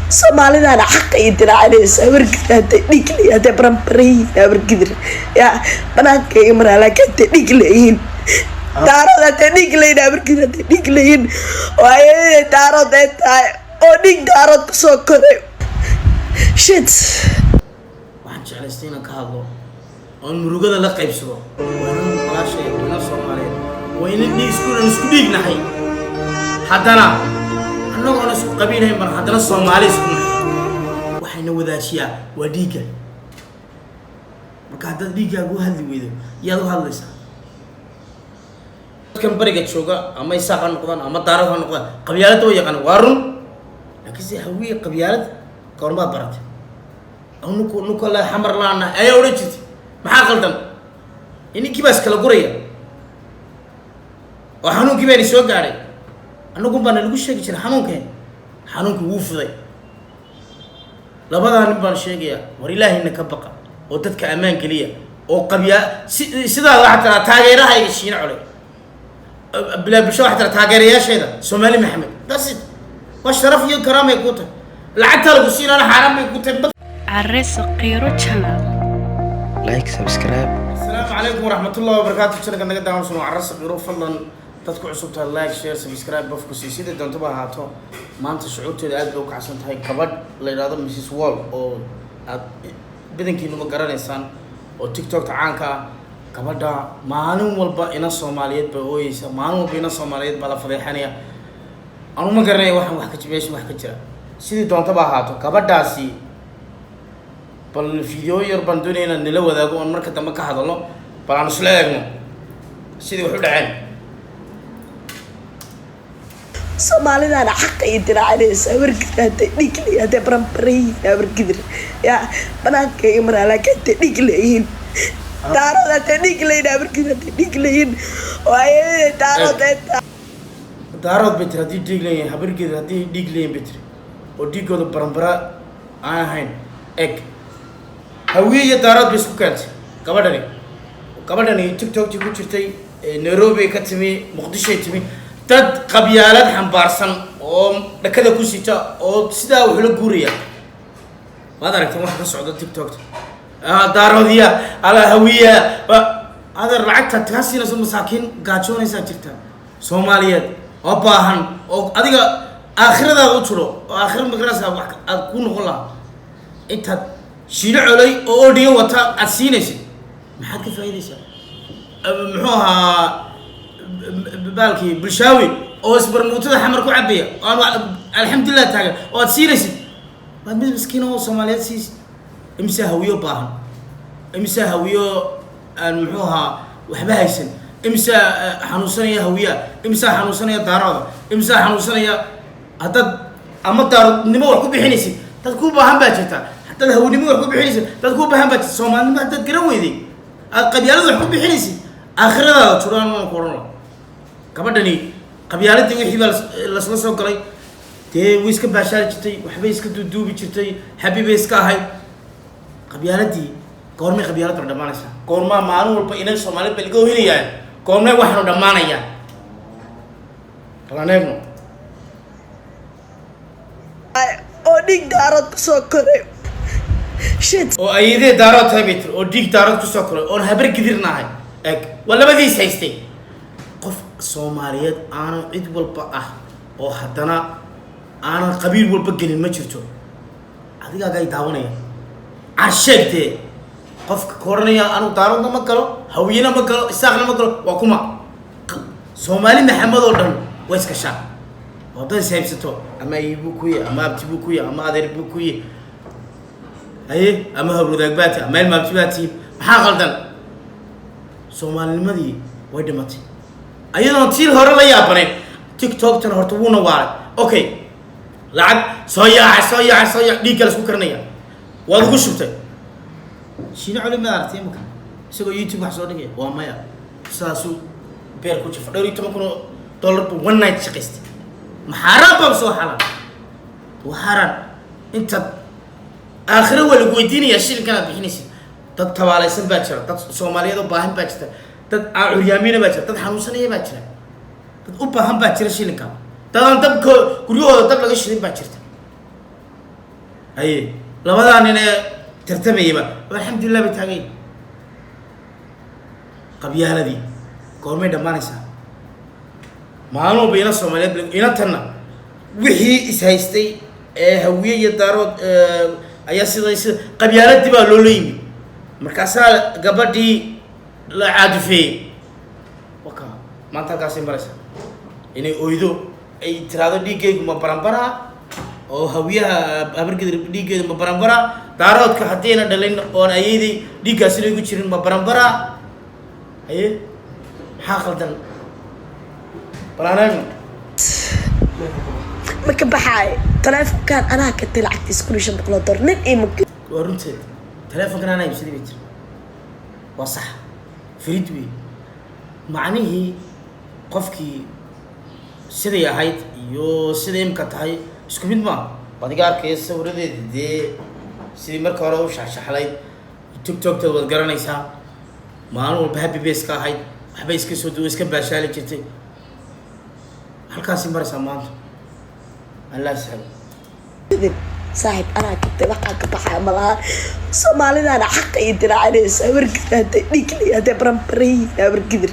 Soomaalidaana xaqa iyo dilaacinaysa. Habargidir hadday dhiig leeyihin, hadday baranbaran yihiin, habargidir yaa banaanka iga maraa, laakiin hadday dhiig leeyihiin, Daarood hadday dhiig leeyihin, habargidir hadday dhiig leeyihiin oo ayadii Daarood ay tahay oo dhiig Daarood kusoo koray, shit. Waxaan jeclaystay inaan ka hadlo oon murugada la qaybsado. Waa inan walaashay, waa inan Soomaaliyeed, waa inan dhiig isku isku dhiig nahay. Haddana annagoona isku qabiilhayn baan haddana Soomaali isku nahay. Waxayna wadaajiyaa waa dhiigga. Marka haddaad dhiiggaaga u hadli weydo, yaad u hadlaysaa? Dadkan bariga jooga, ama Isaaq ha noqdaan ama Daarad ha noqdaan, qabyaaladda way yaqaanaan, waa run. Laakiin se Hawiye qabyaalad goormaad baratay? Nuku nuka la xamar laana ayaa odhan jirtay. Maxaa qaldan? Ninkii baa iskala guraya oo xanuunkii bayna soo gaadhay. Annagun baana lagu sheegi jiray xanuunkeen. Xanuunkii wuu fuday. Labadaa nin baan sheegayaa: war Ilaahayna ka baqa oo dadka ammaan geliya oo qabyaa si sidaa. Waxaa tiraa taageerahayga Shiine Coley, bilaa bulsho. Waxaa tiraa taageerayaasheeda Soomaali Maxamed. That's it. Waa sharaf iyo karaamay kuu tahay. Lacagtaa lagu siinaana xaaraan bay kuu tahay. Care Saqiiro Channel. Like, subscribe. Asalaamu calaykum waraxmatullahi wabarakaatu. Channelka naga daawansan waa Carra Saqiiro. Fadlan dadku cusub tahay, like, share, subscribe bafku sii. Sidai doontaba ahaato, maanta shucuurteeda aad bay u kacsan tahay. Gabadh la yidhahdo Mrs Wall oo aad badankiinuba garanaysaan oo TikTokta caanka ah, gabadha maalin walba ina Soomaaliyeed baa ooyeysa, maalin walba ina Soomaaliyeed baa la fadeexanaya. Anu ma garanaya waxaan wax ka meesha wax ka jira. Sidii doontaba ahaato, gabadhaasi bal video yar baan doonaya inaan nila wadaago oon marka dambe ka hadalno. Bal aan isla eegno sidii wax u dhaceen. Soomaalidaana xaqa iyo dilaacinaysa. Habargidir hadday dhiig leeyihin, hadday baranbaran yihiin, habargidir yaa banaanka iga maraa, laakiin hadday dhiig leeyihiin, Daarood hadday dhiig leeyihin, habargidir hadday dhiig leeyihiin oo ayadii Daarood ay tahay. Daarood bay tiri haddii dhiig leeyihin, habargeeda haddii dhiig leeyihin bay tiri, oo dhiiggooda baranbara aan ahayn. Eg, Hawiye iyo Daarood bay isku keentay gabadhani. Gabadhani TikToktii ku jirtay, Nairobi ay ka timi, Muqdishoay timi. Dad qabyaalad xambaarsan oo dhakada ku sita oo sidaa wuxula guuraya waad aragteen waxa ka socda TikTokta. Daaroodiya ala Hawiya. Adeer, lacagta kaa siinayso masaakiin gaajoonaysaa jirta Soomaaliyeed oo baahan oo adiga aakhiradaada u jiro oo aakhira magarasa wax aad ku noqon lahaa. Intaad Shiino Coley oo odhiyo wata aad siinaysid, maxaad ka faa'iidaysaa? Muxuu ahaa baalkii Bulshaawi oo isbarmuutada Xamar ku cabaya oo aan alxamdulilah taagan oo aad siinaysid, waad mid miskiin oo Soomaaliyeed siisid. Imse Hawiyo baahan, imse Hawiyo aan muxuu ahaa waxba haysan, imse xanuunsanaya Hawiya, imse xanuunsanaya Daarooda, imse xanuunsanaya. Haddaad ama Daaroodnimo wax ku bixinaysid, dad kuu baahan baa jirta. Haddaad hawnimo wax ku bixinaysid, dad kuu baahan baa jirta. Soomaalinimo haddaad garan weyday, aad qabyaalada wax ku bixinaysid, aakhiradaada juraan waan ku odhan lahaa. Gabadhani qabyaaladii wixii baa lasla soo galay. Dee way iska baashaari jirtay, waxbay iska duuduubi jirtay, happy bay iska ahayd. Qabyaaladii goormay qabyaaladuna dhammaanaysaa? Goormaa maalin walba inan Soomaaliyed ba laga ohinayaa? Goormay waxaanu dhammaanayaa? Bal aan eegno. Oo dhiig Daarood kusoo koray, shit. Oo ayadee Daarood tahay bay tiri, oo dhiig Daarood kusoo koray, oon habar gidirna ahay. Eg, waa labadiis haystay. Qof Soomaaliyeed aanan cid walba ah oo haddana aanan qabiil walba gelin ma jirto. Adigaaga ay daawanaya, carsheegtee qofka ka odhanaya anu Daaroodna ma galo, Hawiyena ma galo, Isaaqna ma galo, waa kuma? Soomaali Maxamed oo dhan way iskashaa oo haddaad is haybsato, ama ayi buu ku yahy, ama abti buu ku yahy, ama adeer buu ku yahy, haye, ama hawrwadaag baa tihi, ama ilmaabti baa tihi. Maxaa qaldan? Soomaalinimadii way dhimatay ayadoon tii hore la yaabanayn. TikToktana horta wuuna waaray. Okay, lacag soo yaacay, soo yaacay, soo yaac, dhiigga la isku karinaya waad ugu shubtay. Shiine Coli ma aragtay imika isagoo YouTube wax soo dhigaya? Waa maya. Saasuu beer ku jifa. Dhowr iyo toban kun oo dollar buu one night shaqaystay. Ma xaaraan baa soo xalaal? Waa xaaraan. Intaad aakhiro waa lagu weydiinayaa shilinkan aad bixinaysid. Dad tabaalaysan baa jira, dad Soomaaliyeed oo baahan baa jirta, dad curyaamiina baa jira, dad xanuunsanaya baa jira, dad u baahan baa jira shilinka, dad aan dabko guryahooda dab laga shilin baa jirta. Haye, labadaa nin ee tartamayaba alxamdulilah bay taagay. Qabyaaladii goormay dhammaanaysaa? Maalin walba ina Soomaaliyeed inantanna wixii is haystay ee Hawiye iyo Daarood ayaa sida sida qabyaaladii baa loola yimi, markaasaa gabadhii la caadifeeyey. Waka maanta halkaasay maraysaa inay oydo, ay tiraahdo dhiiggaygu ma baranbaraa oo Hawiyaha Habargedir dhiiggeedu ma baranbaraa, Daaroodka haddayna dhalin oon ayayday dhiiggaasina igu jirin ma baranbaraa? Haye, maxaa khaldan? Bal aan eegno. Ma ka baxaay taleefonkan? Anaa katay lacagtiisa $1500, nin ima. Waa runteed, telefonkan anaa iibsaday bay tiri. Waa sax, frid wey. Macnihii qofkii siday ahayd iyo siday imka tahay isku mid maa. Waad iga arkaya sawiradeeda dee, sidii marka hore u shaxshaxlayd, TikTokteed waad garanaysaa, maalin walba happy base ka ahayd, waxbay iska soo duwa, iska baashaali jirtay. Halkaasi maraysaa maanta, Allah sahlo. Saaxiib, anaa katay, waxaa ka baxaya malaha. Soomaalidaana xaqa iyo dilaacinaysa. Habargidir hadday dhiig leeyihin, hadday baranbaran yihiin, Habargidir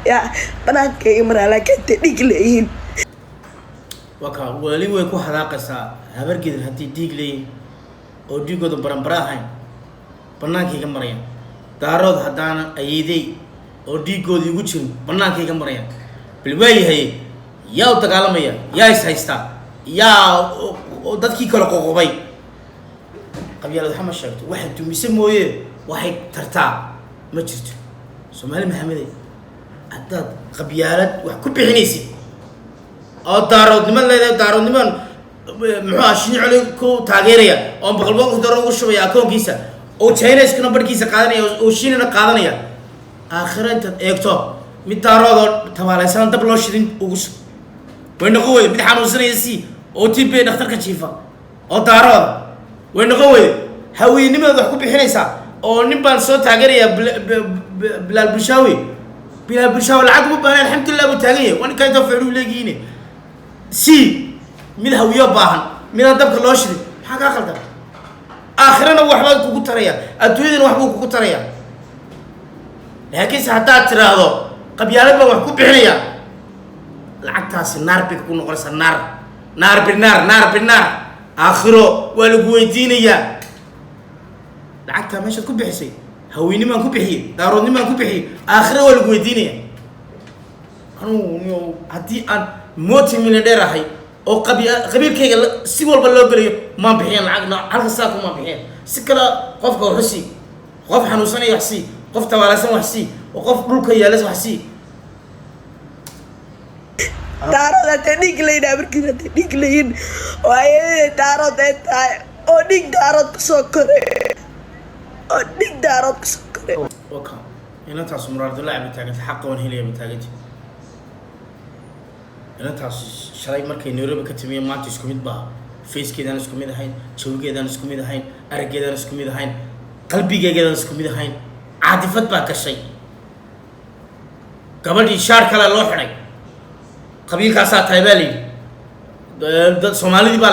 yaa banaanka iga maraa, laakiin hadday dhiig leeyihiin. Waa kaa, weli way ku hadaaqaysaa. Habargedir haddii dhiig leeyihin oo dhiigooda baranbara ahayn, banaanka iga marayaan. Daarood haddaana ayeeday oo dhiigooda igu jirin, banaanka iga marayaan. Bal waayahay, yaa u dagaalamaya? Yaa is haystaa? Yaa dadkii kala qoqobay? Qabyaalad waxa ma sheegto, waxay dumise mooye waxay tartaa ma jirto. Soomaali Maxamede, haddaad qabyaalad wax ku bixinaysid oo Daaroodnimo leedahay, Daaroodniman muxuu ah Shiicoli ku taageeraya oo $100 ugu shubaya akoonkiisa, oo Chineskuna barhkiisa qaadanaya oo Shiinana qaadanaya, aakhiro intaad eegto mid Daaroodoo tabaalaysan dab loo shidin ugu shub. Way noqon weyde. Mid xanuunsanaya si oo tib dhakhtarka jiifa oo Daarooda way noqon weyde. Haweenimaad wax ku bixinaysaa oo nin baan soo taageerayaa, Bilaal Bulshaawi. Bilaal Bulshaawi lacag uma baahna, alxamdulilah buu taagan yahay. Waa ninkaa intoo feedhuu leegihiine si mid Hawiyo baahan, midaan dabka loo shidin. Maxaa kaa khaldan? Aakhirana waxbaa kugu taraya, adduunyadana waxbuu kugu taraya. Laakiinse haddaad tiraahdo qabyaalad baan wax ku bixinaya, lacagtaasi naar bay kugu noqonaysaa. Naar, naar binaar, naar binaar. Aakhiro waa lagu weydiinayaa lacagtaa meeshaad ku bixisay. Haweenimaan ku bixiyey, Daaroodnimaan ku bixiyey, aakhiro waa lagu weydiinaya. Anugu niyow, haddii aan multi millionaire ahay oo qabiilkayga si walba loo gelayo, maan bixiyan lacag halka saa kumaan bixiyan. Si kale qofka waxu sii, qof xanuunsanaya wax sii, qof tabaalaysan wax sii, oo qof dhulka yaalas wax sii. Daarood hadday dhiig leeyihin, Habargidir hadday dhiig leeyihin oo ayadii Daarood ay tahay oo dhiig Daarood kusoo koray, oo dhiig Daarood kusoo koray. Waka inantaas muraardulaac bay taagantay, xaqa waan helaya bay taagantay. Inantaas shalay markay Nairobi ka timiye maanta isku mid baa. Facekeedaan isku mid ahayn, jawigeedaan isku mid ahayn, araggeedaan isku mid ahayn, qalbigeegeedaan isku mid ahayn. Caadifad baa gashay gabadhii, shaar kale loo xidhay, qabiilkaasaa tahay baa layidhi, dad Soomaalidii baa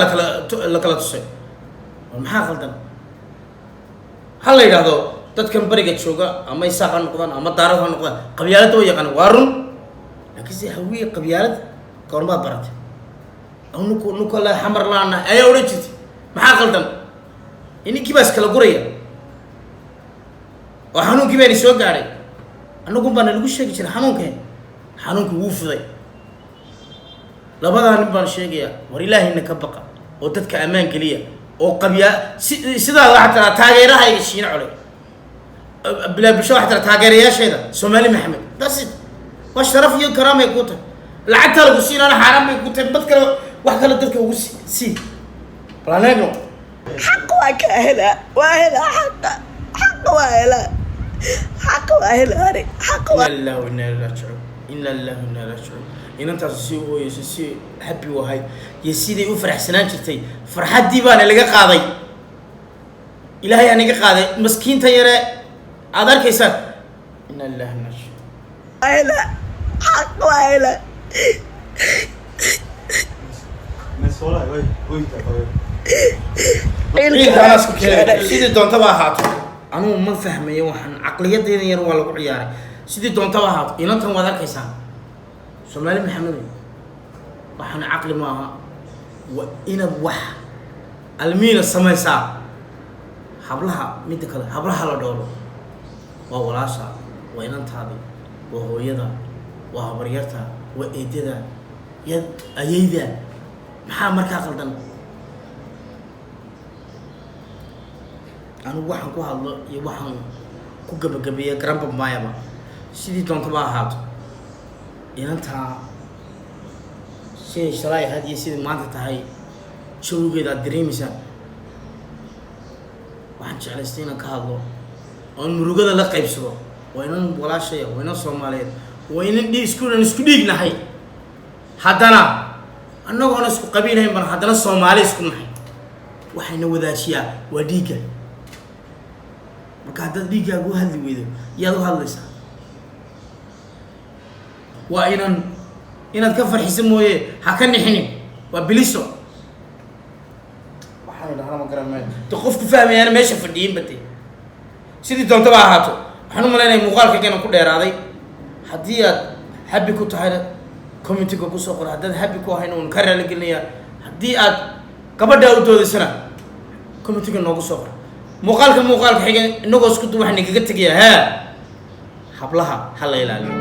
lakala tusay. War maxaa qaldan? Ha la yidhaahdo dadkan bariga jooga, ama Isaaq ha noqdaan ama Daarad ha noqdaan, qabyaaladda way yaqaanaan, waa run. Laakiin se Hawiye qabyaalad goormaad baratay? Nuku nuka la xamar laana ayaa odhan jirtay. Maxaa qaldan? Ninkii baa iskala guraya oo xanuunkii baani soo gaadhay. Annagun baana lagu sheegi jiray xanuunkeen, xanuunkii wuu fuday. Labadaa nin baan sheegayaa, war Ilaahayna ka baqa oo dadka ammaan geliya oo qabyaa si sidaa. Waxaa tiraa taageerahayga Shiine Cole, Bilaa Bulsho, waxaa tiraa taageerayaasheeda Soomaali Maxamed. That's it. Waa sharaf iyo karaamay kuu tahay. Lacagtaa lagu siinaana xaaraan bay kuu tahay. Bad kale, wax kale dadka ugu sii sii. Bal Xaqa waa ka helaa, waa helaa xaqa, xaqa waa helaa, xaqa waa helaa ani xaqa waa. Inna lillahi wa inna ilaihi raajicuun, inna lillahi wa inna ilaihi raajicuun. Inantaas si u ooyeyso, si happy u ahayd iyo siday u faraxsanaan jirtay, farxaddii baana laga qaaday. Ilaahay aa naga qaaday maskiinta yare aad arkaysaan. Inna lillahi wa inna ilaihi raajicuun. Waa helaa, xaqa waa helaa. Ciilkaana isku keenay. Sidii doontaba ahaato, anugu ma fahmayo. Waxaan caqliyadayda yar waa lagu ciyaaray. Sidii doontaba ahaato, inantan waad arkaysaa. Soomaali Maxamed, waxaan caqli ma aha. Waa inaad wax almiina samaysaa. Hablaha, midda kale, hablaha la dhoolo waa walaasha, waa inantaadi, waa hooyada, waa habaryarta, waa eedada, yad ayeyda. Maxaa markaa qaldan? Anigu waxaan ku hadlo iyo waxaan ku gabagabeeya garanba maayaba. Sidii doontaba ahaato, inantaa siday shalay ahayd iyo sidai maanta tahay jawigeeda aad dareemaysaa. Waxaan jeclaystay inaan ka hadlo oon murugada la qaybsado. Waa inan walaashaya, waa inan Soomaaliyeed, waa inan isku aan isku dhiignahay. Haddana annagoona isku qabiilhayn baan haddana Soomaali isku nahay. Waxayna wadaajiyaa waa dhiigga. Marka haddaad dhiiggaaga u hadli weydo, yaad u hadlaysaa? Waa inan inaad ka farxiso mooye, ha ka nixinin. Waa biliso. Waxaan idhahda ma garan maayo de. Qofku fahmayaana meesha fadhiyin bade. Sidii doontaba ahaato, waxaan u malaynaya muuqaalkayga inaan ku dheeraaday. Haddii aad happy ku tahayna, commentiga kusoo qor. Haddaad happy ku ahayna, waan ka raali gelinayaa. Haddii aad gabadhaa u doodaysana, commentiga noogu soo qor. Muuqaalka xiga inagoo isku du waxaan igaga tegayaa haa, hablaha ha la ilaaliyo.